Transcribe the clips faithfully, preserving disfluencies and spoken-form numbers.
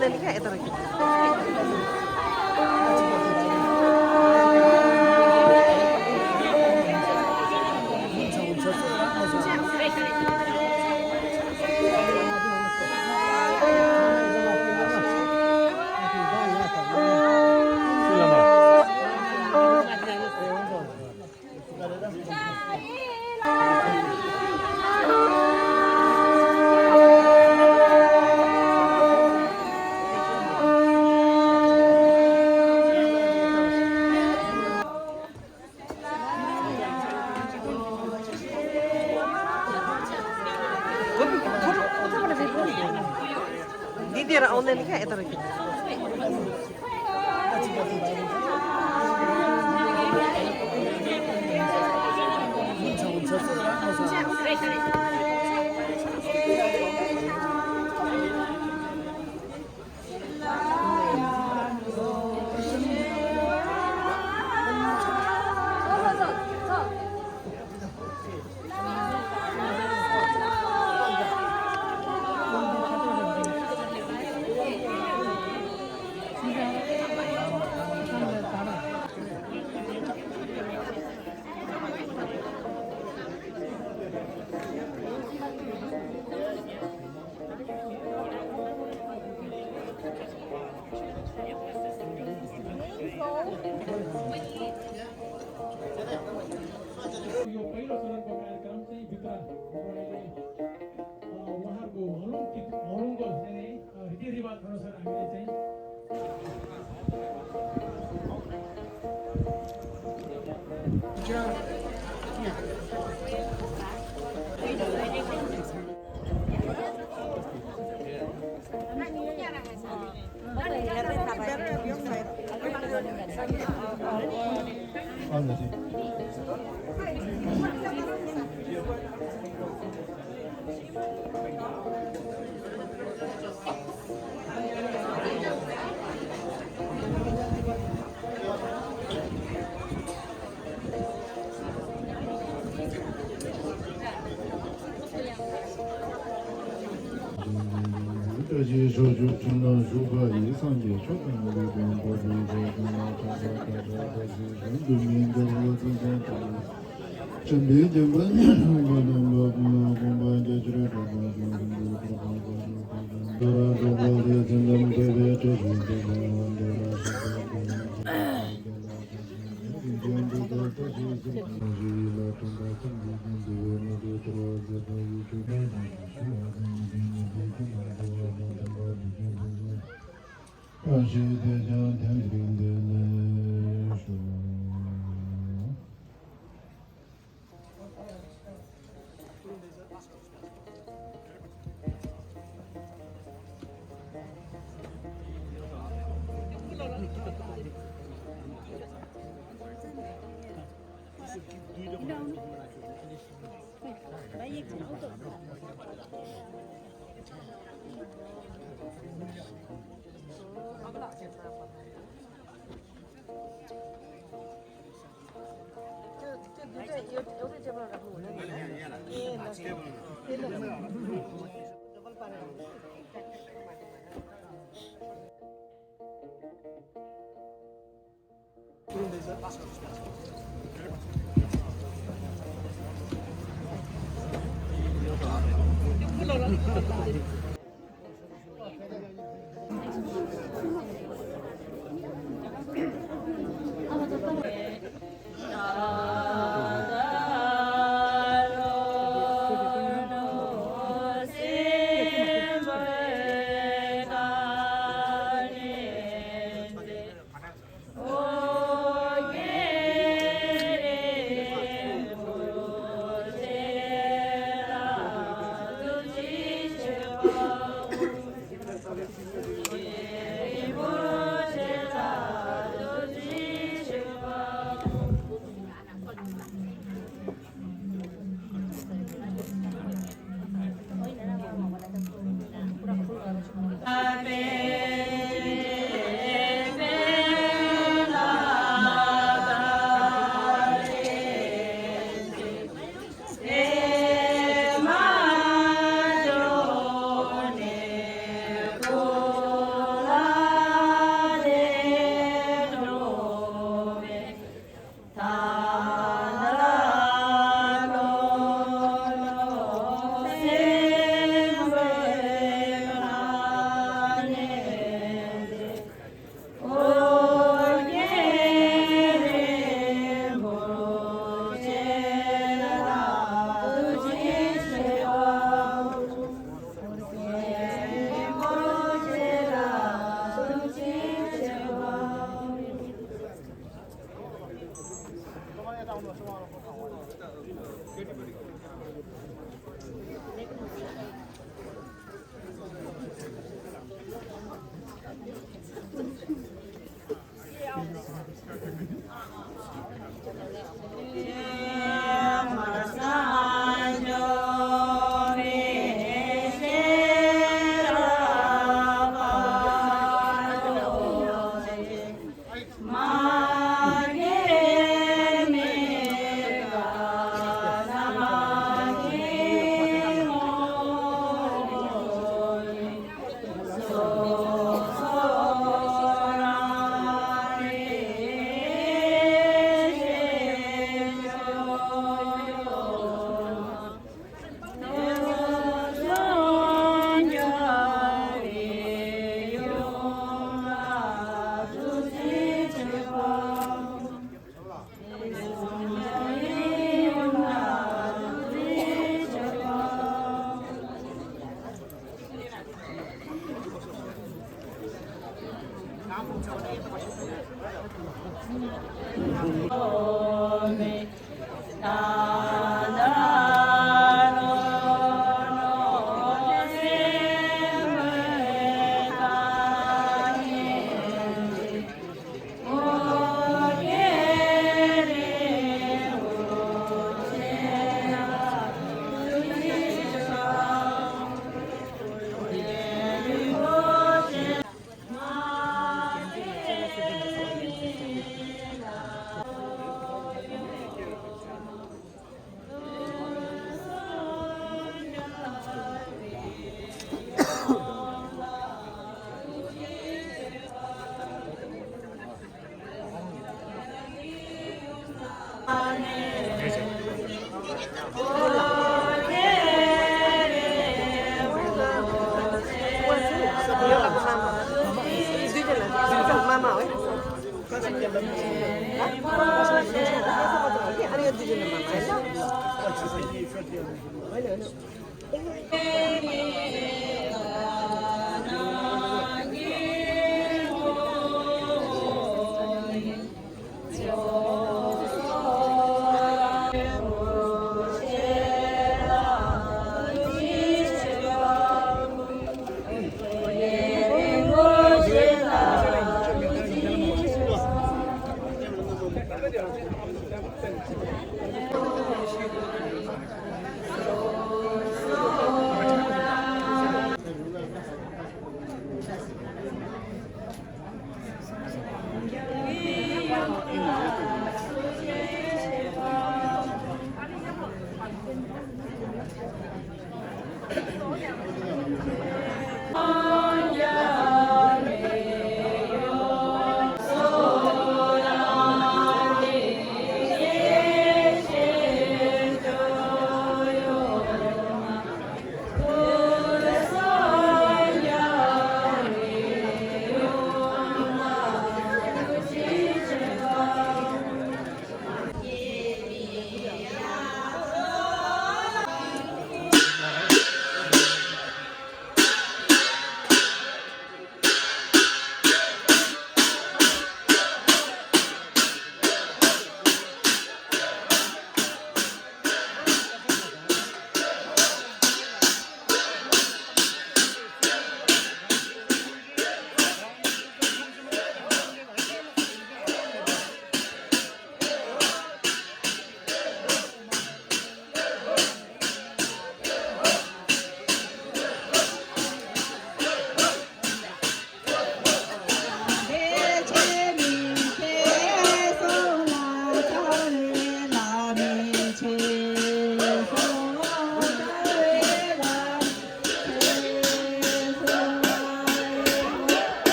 འདི་དེ་ར་ཨོ་ནེ་ལི་ཁ་ཨེ་ཏོ་ར་ཁྱོད། यो पहिलो चरणको कार्यक्रम चाहिँ भित्र उहाँहरूको हलुङ कि हलुङको चाहिँ रीतिरिवाज अनुसार हामीले चाहिँ བཀྲ་ཤིས་ཕྱོགས་བཅུར་འཁྲུལ་སྣང་ཞུགས་པ་ཡི། སངས་རྒྱས་ཆོས་དང་ལུས་ལྡན་འཁོར་བའི་རྒྱལ་ཀུན་ལ། ཕྱག་འཚལ་བསྟོད་ཕྱག་བཀྲ་ཤིས་ཤིན་ཏུ་མི་འགྱུར་བ། ཚུལ་ཁྲིམས་དང་། བྱམས་པའི་བདེན་པ་ཉམས་པ་དང་། འཕགས་པའི་ལྷ་དགོངས་པ་རྒྱ་ཆེར་གྲགས་པ་དང་། ལྷུན་པོའི་གར་པ་ཆོས་སྐུ་ཆེན་པོ་དང་། ད་རུང་འགྲོ་བ་སྡེ་བཙན་འཇོམས་ཐུབ་པའི་བཀྲ་ཤིས་བདེ་ལེགས་དབང་ལྡན་རབ་གསལ་དང་།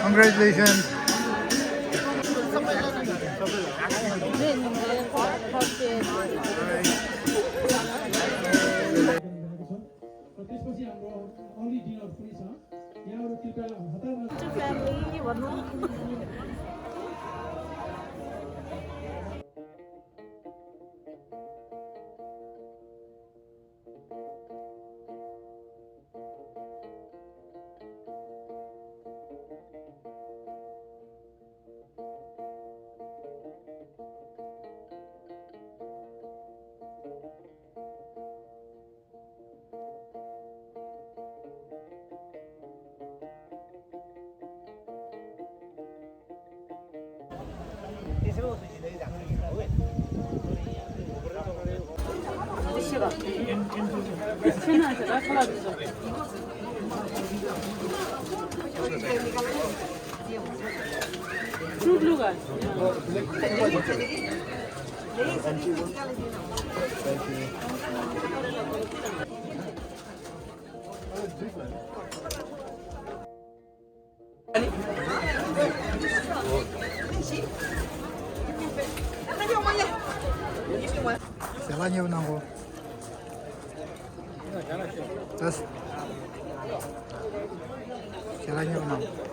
Congratulations. र त्यसपछि हाम्रो औँली डिनर पनि छ। यहाँहरू कृपया हतारमा ཞལ་ལག་མཉེས་པོ་གནང་གོ། ལགས། ཞལ་ལག་མཉེས་པོ་གནང་།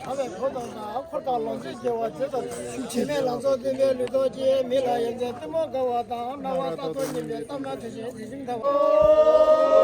གྲགས་པའི་བུ་དང་ནི། འཁོར་དང་ལོངས་སྤྱོད་རྒྱལ་བ་དེ་དང་མཆོག། བྱེ་མའི་ལང་ཚོ་བསྟན་པའི་ལུས་ཐོག་གི། མི་ལ་ཡ་མཚན་གཏི་མུག་དགའ་བ་དང་། སྣང་བ་རྟག་ཏུ་ཉམས་པའི་གཏམ་སྣ་དེ་བཞིན་དེ་བཞིན་དང་།